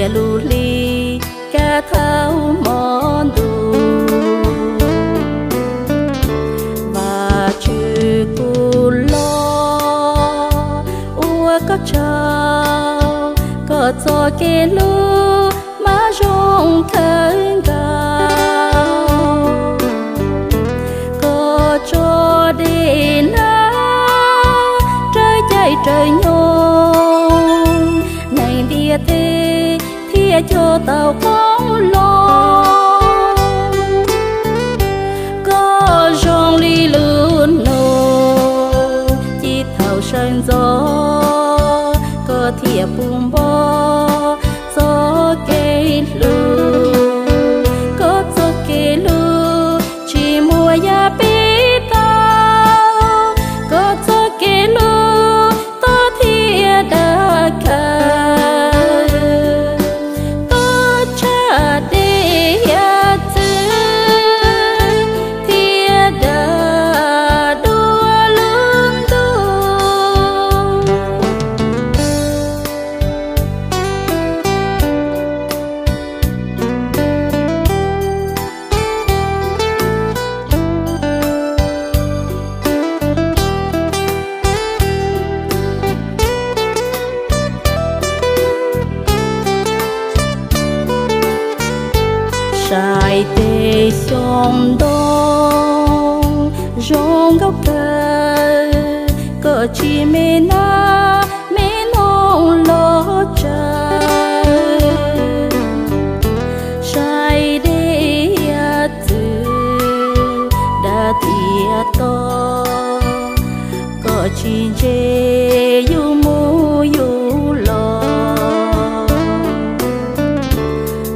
thiab lub hli kaj thaum hmo ntuj. Vajtswv kuv los ua koj tsaug, koj txoj kev hlub mas zoo kawg nkaus. Koj tso dej nag raws caij raws nyoog, neeg ntiaj teb thiaj cog tau qoob loo. Koj zoo li lub ntuj ci thaum sawv ntxov, koj thiaj pub npo txoj kev hlub. Koj txoj kev hlub tsis muaj yam pib tau, koj txoj kev hlub tob thiab dag kawg, tob tshaj dej hiav txwv thiab dag dua lub ntuj. Saib tej xyoob ntoo zoo nkauj kawg, koj tsis me nab me noog los tsaws. Saib dej hiav txwv dag thiab tog, koj tsis ntse yus mus yus los.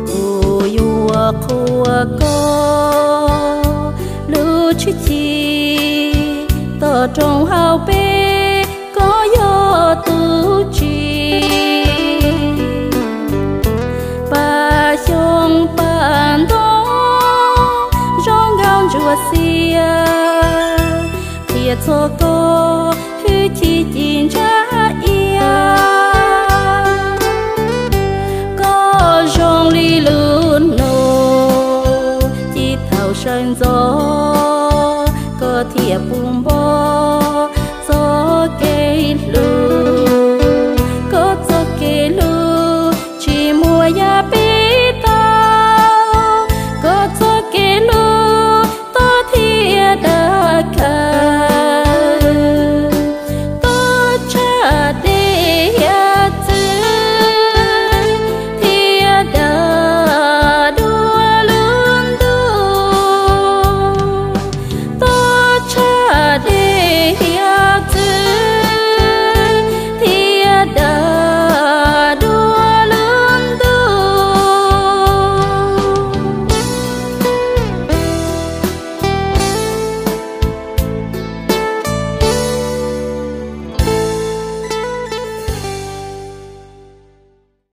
Kuv yuav qhuas koj lub tshwj chim, toj roob hauv peb koj yog tus tsim. Paj xyoob paj ntoo zoo nkauj ntsuab xiab, qhia txog koj hwj chim ci ntsa